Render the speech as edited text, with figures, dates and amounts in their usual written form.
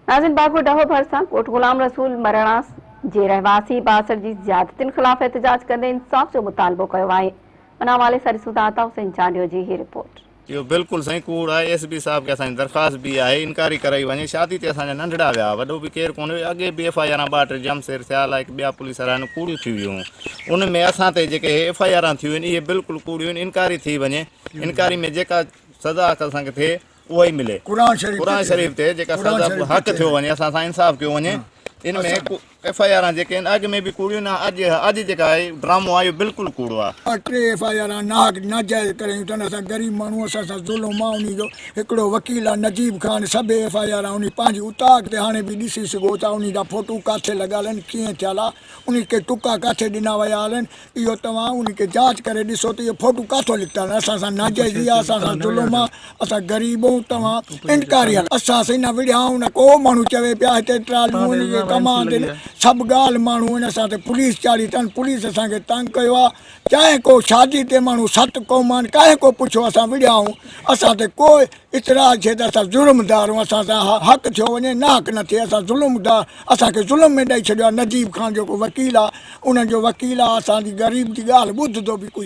ناظرين باگو ڊهو ڀرسان ڳوٺ غلام رسول مرڻا جي رهواسي بااثر جي زيادتين خلاف احتجاج ڪندي انصاف جو مطالبو ڪيو آهي. ان حوالي سان ڏسون ٿا عطا حسين چانڊيو جي هي رپورٽ. اهو بلڪل سائين ڪوڙ آهي ايس بي صاحب کي اسان جي درخواست به آهي انڪاري ڪرائي وڃي شادي تي اسان جا ننڍڙا ويا وڏو به ڪير ڪونه ويو اڳي به ايف I آران ٻه ٽي جام سير ٿيا لائڪ ٻيا پوليس وارا آهن ڪوڙيون ٿي ويون ان ۾ اسان تي جيڪي ايف I آران ٿيون آهن اهي بلڪل ڪوڙيون آهن انڪاري ٿي وڃي انڪاري ۾ جيڪا سزا اسان کي ٿئي اها ئي ملي. قرآن شريف قرآن شريف تي جيڪا قرآن سزا شريف حق تي ٿيو وڃي اسان سان انصاف ڪيو وڃي ان ۾ ايف I R جيڪي آهن اڳ ۾ به ڪوڙيون نه اڄ اڄ جيڪا آهي ڊرامو آهي اهو بلڪل ڪوڙو آهي. ٽي ايف I R ناحق ناجائز ڪرايون اٿن اسان غريب ماڻهو اسان سان ظلم آ انهي جو هڪڙو وڪيل آ نجيب خان سڀ ايف I R انهي پنهنجي اوطاق تي هاڻي به ڏسي سگهو ٿا انهي جا فوٽو ڪاٿي لڳل آهن ڪيئن ٿيل آ انهي کي ٽڪا ڪاٿي ڏنا ويا آهن اهو توهان ان کي جاچ ڪري ڏسو ته اهي فوٽو ڪاٿو نڪتا آهن اسان سان ناجائزي آهي اسان سان ظلم آهي اسان غريب آهيون توهان انڪاري آهن اسان سائين نه وڙهيا آهيون نه ڪو ماڻهو چوي پيا هتي ٽراليون آهن اهي ڪماند آهن سڀ ڳالهه ماڻهو آهن اسان تي پوليس چاڙهي اٿن پوليس اسان کي تنگ ڪيو آهي چاهي ڪو شادي تي ماڻهو ست قوم آهن ڪنهن ڪو پڇيو اسان وڙهيا آهيون اسان تي ڪو اعتراض ٿئي ته اسان ظلمدار آهيون اسان سان حق ٿيو وڃي ناحق نه ٿئي اسان ظلمدار اسان کي ظلم ۾ ڏئي ڇڏيو آهي نجيب خان جيڪو وڪيل آهي انهن جو وڪيل آهي اسان جي غريب جي ڳالهه ٻڌندو به ڪوئي.